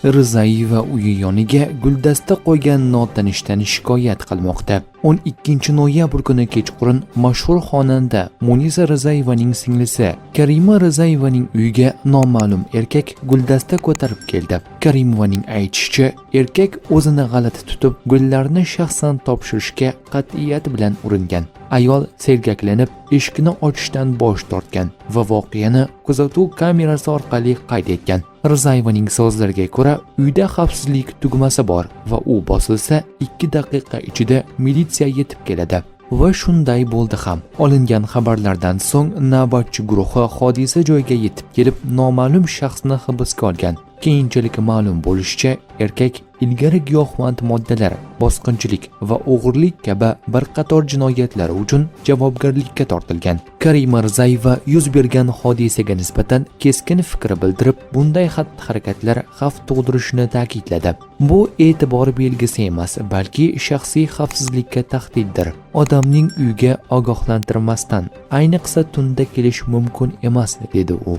Rizayeva uyi yoniga guldasta qo'ygan notanishdan shikoyat qilmoqda. 12 noyabr kuni kechqurun mashhur xonanda Munisa Rizayevaning singlisi Karima Rizayevaning uyiga noma'lum erkak guldasta ko'tarib keldi. Karimovaning aytishicha, erkak o'zini g'alati tutib, gullarni shaxsan topshirishga qat'iyat bilan uringan. Ayol sergaklanib, eshikni ochishdan bosh tortgan va voqeani kuzatuv kamerasi orqali qayd etgan. Rizayevaning so'zlariga ko'ra, uyda xavfsizlik tugmasi bor va u bosilsa, 2 daqiqa ichida militsiya yetib keladi. Va shunday bo'ldi ham. Olingan xabarlardan so'ng navbatchi guruhi hodisa joyiga yetib kelib, noma'lum shaxsni hibsga olgan. Keyinchalik ma'lum bo'lishicha, erkak ilgari giyohvand moddalar, bosqinchilik va o'g'irlik kabi bir qator jinoyatlar uchun javobgarlikka tortilgan. Karima Rizayeva yuz bergan hodisaga nisbatan keskin fikr bildirib, bunday xatti-harakatlar xavf tug'dirishini ta'kidladi. "Bu e'tibor belgisi emas, balki shaxsiy xavfsizlikka tahdiddir. Odamning uyga ogohlantirmasdan, ayniqsa tunda kelish mumkin emas", dedi u.